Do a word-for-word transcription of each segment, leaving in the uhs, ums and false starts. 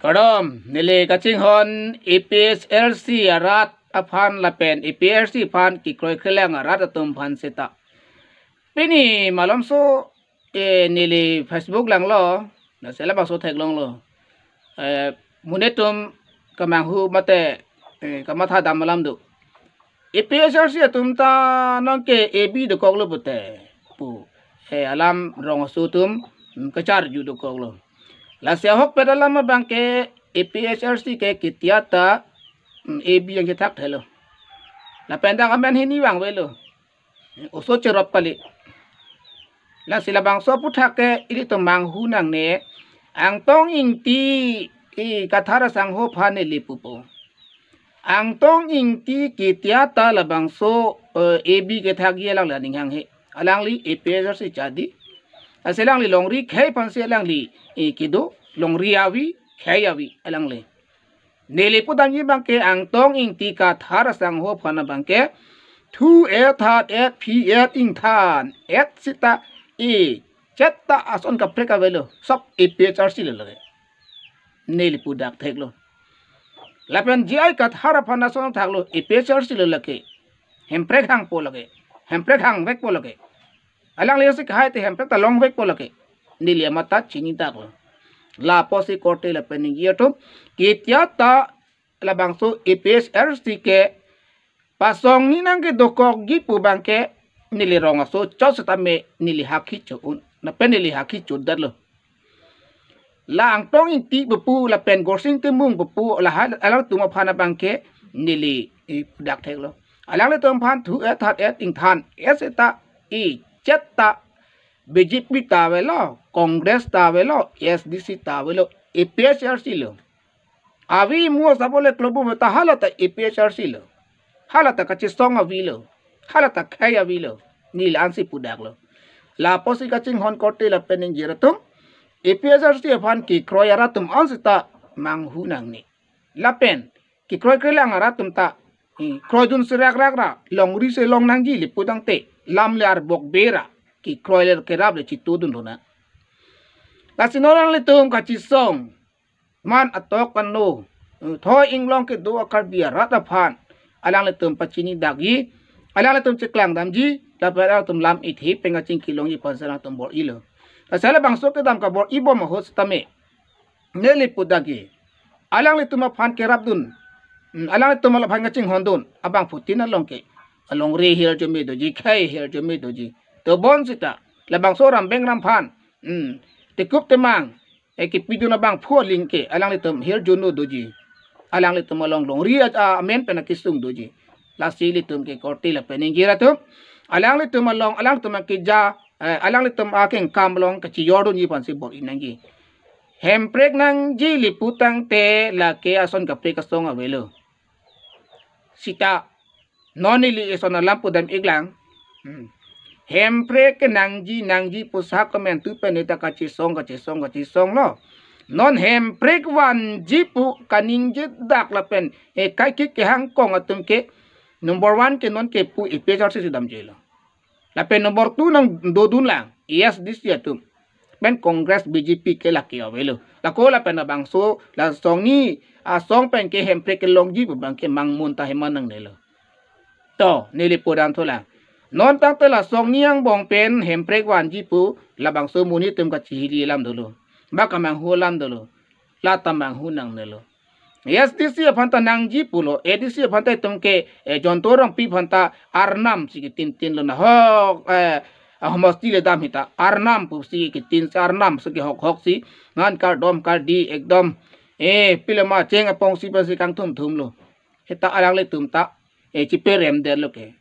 Kardom, neli kachinghon A P H L C arat aphan lapen A P H L C aphan kekroikrelang arat atum aphan seta. Pini malomso, eh, neli Facebook langlo, lasi labangso theklonglo. Eh, monit atum kemanghu mate, eh, kamatha dam alam do. A P H L C atum ta nonke A B dokoklo pute pu, eh, alam rong aso atum, mm, kacharju dokoklo. Lasi ahokpet alam abangke A P H L C ke ketia ta, mm, A B yang kethakthelo. Lapen dak amen hini vangvelo. Oso cherop kali. Lasi labangso aphuthak ke ilitum manghu nangne, Angtong Ingti, i Kathar asangho aphan neli pupo. Angtong Ingti ketia ta labangso, eh, A B kethakji alangli aning hanghe. Alangli A P H L C chadi. Lasi alangli longri khei aphansi alangli, eh, kedo, longri avi, khei avi alangli. Neli pudamji abangke Angtong Ingti Kathar asangho aphan abangke thu et hat et phi et ingthan et seta i chetta ason kaprek avelo, sop A P H L C lo lake. Neli pudak theklo. Lapen J I Kathar aphan ason thaklo, A P H L C lo lake. Hemprek hangpo lake. Hemprek hangvekpo lake. Alangli si kahai te hemprek ta longvekpo lake. Neli amat ta chinitaklo. Lapusi korte lapen ningje atum, ketia ta labangso A P H L C ke pasongni nangkedokokji pu abangke neli rong aso chot setame neli hakhi cho-un. Lapen neli hakhi chodetlo. La Angtong Ingti pupu lapen Gorsing Timung pupu lahai alangtum aphan abangke neli, eh, pudak theklo. Alanglitum aphan thu et hat et ingthan et seta i chetta B J P ta avelo, Congress ta avelo, A S D C ta avelo, A P H L C lo. Avi mo sabole klobu ta hala ta A P H L C lo. Hala ta kachesong avelo. Hala ta khei avelo. Neli ansi pudaklo. Lapusi kachinghon korte lapen ningje atum, A P H L C aphan kekroi arat atum an seta manghu nangne. Lapen kekroikrelang arat atum ta, hmm, kroidun serak rak ra, longri se long nangji le pudangte, lam le arbok bera, kekroi le kerap le chitudun dona. Lasi non alanglitum kachesong, man atok ano, eh, thoi inglong kedo a-Karbi arat aphan alanglitum pachini dakji, alanglitum cheklang damji, lapen alanglitum lam ithi pen kachingki longji aphansi alanglitum bor-ilo. Lasi labangso kedam kabor-ibom ahut setame neli pudakji, alanglitum aphan kerapdun, mm, alanglitum aphan kachinghondun abangphutin along ke, alongri hirjume doji, khei hirjume doji. Tobon seta labangso rambeng ramphan, mm, tekup temang, eh, kepidun abangphu aling ke alanglitum hirjuno doji. Alanglitum along longri a-, a-, amen pen akesung doji. Lasi ilitum ke korte lapen ningje atum, alanglitum along, alanglitum akeja, eh, alanglitum akengkam along kachijordunji aphansi bor-i nangji. Hemprek nangji le putangte lake ason kaprek asong avelo. Seta non neli eson alam pudam iklang. Hmm. Hemprek ke nangji, nangji pu sak komentu pen neta kachesong, kachesong, kachesonglo. Non hemprek vanji pu kaningje dak lapen, eh, kaikik kehangkong atum ke number one ke nonke pu A P H L C si damjelo. Lapen number two nangdodun lang A S D C atum. Pen Congress B J P ke lake avelo. Lako lapen labangso la songni asong pen ke hemprek kelongji pu abangke mangmun ta heman nangnelo. To, neli pudam thulang. Non tangte la songni angbong pen hemprek vanji pu labangso monit atum kachihili alam dolo. Ba kamanghu alam dolo. La ta manghu nangnelo. A S D C aphan ta nangji pulo, A D C aphan ta itum ke, eh, Jonto Rongpi aphan ta arnam si ketintinlo nahok, eh, ahomosti le dam hita, arnam pusi ketin si arnam si kehok hok si, ngan kardom kardi ekdom, eh, pilema cheng apong si pensi kangthum thumlo. Hita alanglitum ta, eh, chiperemdetlo ke.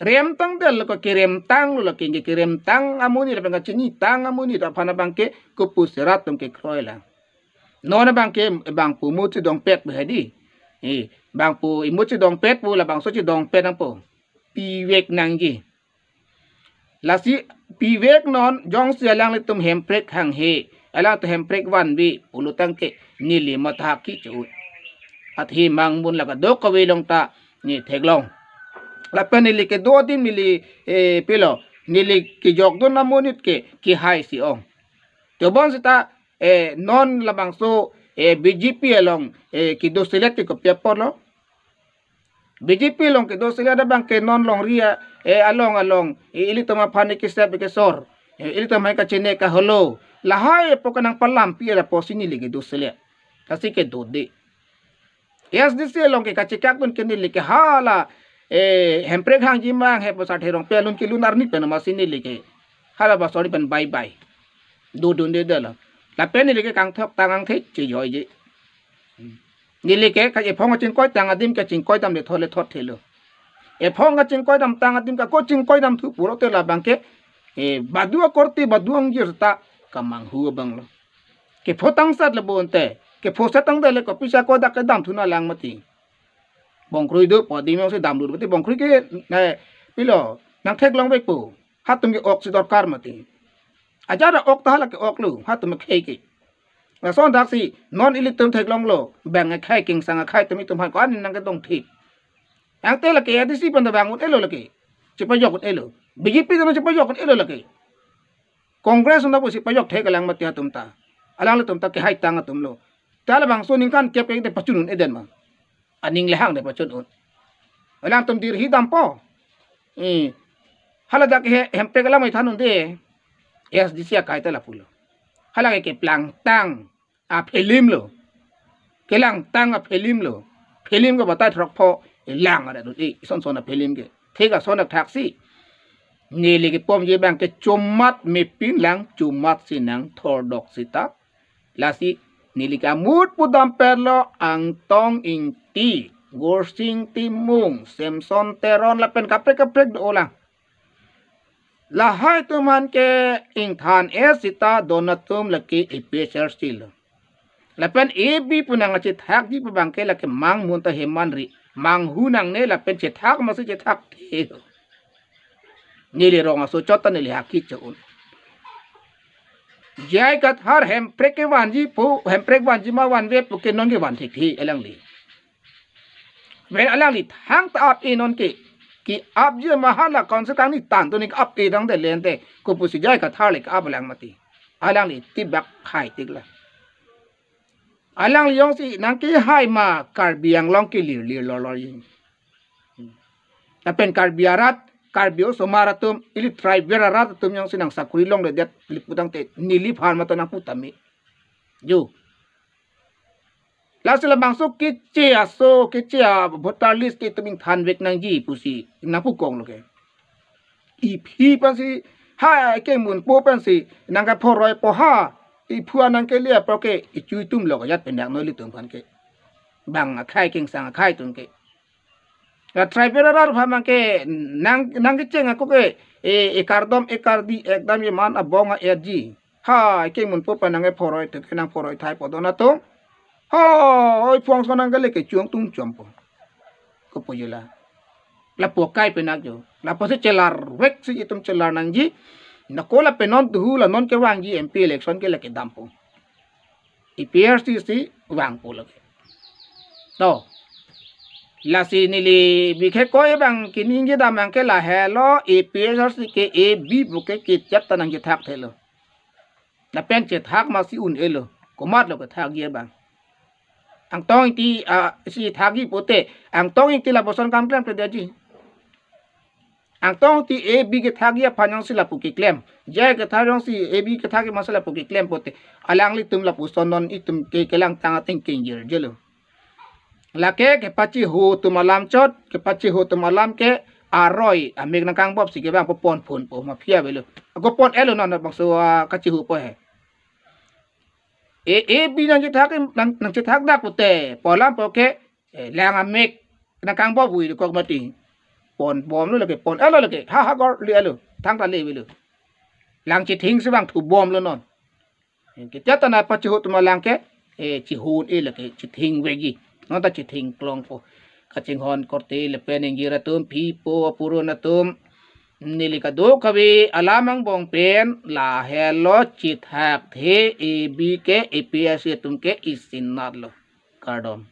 Remtangdetlo ke, keremtanglo lake, keremtang amonit lapen kachinitang amonit aphan abangke kopusi rat atum kekroi lang. Non abangke bangpo imut chedongpet pu hedi. Eh, bangpo imut chedongpet pu labangso chedongpet nangpo. Pivek nangji. Lasi pivek non jongsi alanglitum hemprek hanghe, alangtum hemprek vanve pulo tangke neli matha kichu. Athe mangmun la kadokave along ta ne theklong. Lapen neli kedo adim neli, eh, pilo, neli kejokdun amonit ke kehai si ong. Tobon seta, eh, non labangso, eh, B J P along, eh, kedo selet ke kopi apotlo? B J P along kedo selet abang ke non longri a, eh, along along, eh, ilitum aphan ke step kesor, eh, ilitum hai kachene kaholo. Lahai apot ke nangpalampi lapusi neli kedo selet. Lasi kedode. A S D C along ke kachekak dun ke neli ke hala, eh, Hemprek hangji ma hanghe pusar therong pe alun kelun arni pen masi neli ke hala basori pen bye bye. Dodunde detlo. Lapen neli ke kangthok tang angthe chejoiji. Neli ke ka ephong kachingkoi tang adim ke chingkoi damde thole thot thelo. Ephong kachingkoi dam tang adim ke ako chingkoi dam thu pulote labang ke, eh, badu akorte badu angjir ta kamanghu abanglo. Kepho tangsat le bonte. Kepho setang de le kopisa kodak kedam thu nanglang mati. Bongkrui do pu adim jongsi damlo mati, bongkrui ke, eh, pilo nangtheklongvekpo. Hatum ke ok si dorkar mati. Ajat ok ta hala ke oklo, hatum ke khei ke. Lason daksi non ilitum theklonglo, bang akhei kingsang akhei atum itum aphan ko-an nangkedongthip. Angte lake A D C pen ta vang un-elo lake. Chepajok un-elo. B J P ta chepajok un-elo lake. Congress un-e pusi pajok thek alang mati atum ta. Alanglitum ta kehai tang atumlo. Ta labangso ningkan kep ke te pachun un-e den ma. Aning lehang de pachun un. Alangtum dirhi dampo. Eh. Hala dak he Hemprek alam mai than un-e. A S D C akai ta lapulo. Hala ke keplang tang aphilim lo. Kelang tang aphilim lo. Philim ke batai throk pho lang ada dut i. Son son aphilim ke. Thik ason athaksi. Neli kepomji abang ke chomat mepin lang chomat si nangthordok sita. Lasi neli ke amut pudam perlo Angtong Ingti, Gursing Timung, Samson Teron lapen kaprek kaprek do-olang. Lahai atum aphan ke ingthan-e sita don atum lake A P H L C lo. Lapen A B pu nangkachethakji pu abang ke lake mangmun ta heman ri. Manghu nangne lapen chethak masi chethak the. Neli rong aso chot ta neli hakit cho un. J I Kathar Hemprek kevanji pu, Hemprek vanji ma vanve pu ke non kevan thekthe alangli. Pen alangli thangta ap-e non ke. Ke-apji ma hala council kangni tan to ni ke-ap-e dang de lente. Kopusi J I Kathar le ke-ap lang mati. Alangli tibak hai tik la. Alangli jongsi nangkehai ma Karbi Anglong ke lir lir lor lor ji. Lapen Karbi arat, Karbi osomar atum, ili tribal arat atum jongsi nangsakuri longledet ili pu tangte neliphan mata nangpu tame. Jo. Lasi labangso keche aso, keche a voter list ke itum ingthanvek nangji pusi nangpukong lo ke. Iphi pensi, ha, kengmunpo pensi nangkephoroi po ha. Iphu anang kele apor ke ichu itum lo kajat pendak noi ilitum aphan ke. Bang akhei kingsang akhei atum ke. La tribal arat aphan abang ke nang, nangkecheng ako ke, eh, ekardom ekardi ekdam yeman abong a-erji. Ha, kengmunpo pen nangkephoroi te ke nangphoroi thai po don atum. Ha, oi phuangso nangkele ke chuang tung chuang po. Kopuji la. Lapu akai penak jo. Lapusi chelarvek si itum chelar nangji. Nako lapen non tuhu la non kevangji M P election ke lake dampo. A P H L C si vangpo lake. To. Lasi neli bikhe koi abang keningje dam abang ke lahelo A P H L C ke A B pu ke kechat ta nangchethakthelo. Lapen chethak masi un-elo. Komatlo kethakji abang. Angtong Ingti, ah, si thakji pute. Angtong Ingti lapuson kam klemkle detji. Angtong Ingti A B kethakji aphan jongsi lapu keklem. J I Kathar jongsi A B kethakji masi lapu keklem pute. Alanglitum lapuson non itum ke kelang tang ateng kengjirjilo. Lake kepacheho atum alam chot, kepacheho atum alam ke aroi amek nangkangbop si kevang po pon phun po mafia avelo. Ako pon-elo non bangso, ah, kacheho po he. E, A B nangchethak, nang, nangchethak dak pute, pu alam po ke, eh, lang amek nangkangbop vui kok mati. Pon bomlo lake, pon-elo lake, ha ha gor le-elo, thangta le avelo. Lang chething si vangthu bomlo non. Kechat ta nangpacheho atum alam ke, eh, chehun-e lake, chethingvekji. Non ta chething klong po. Kachinghon korte lapen ingjir atum, phi po apurun atum. Neli kadokave alam angbong pen lahelo chethakthe A B ke A P H L C atum ke isinat lo. Kardom.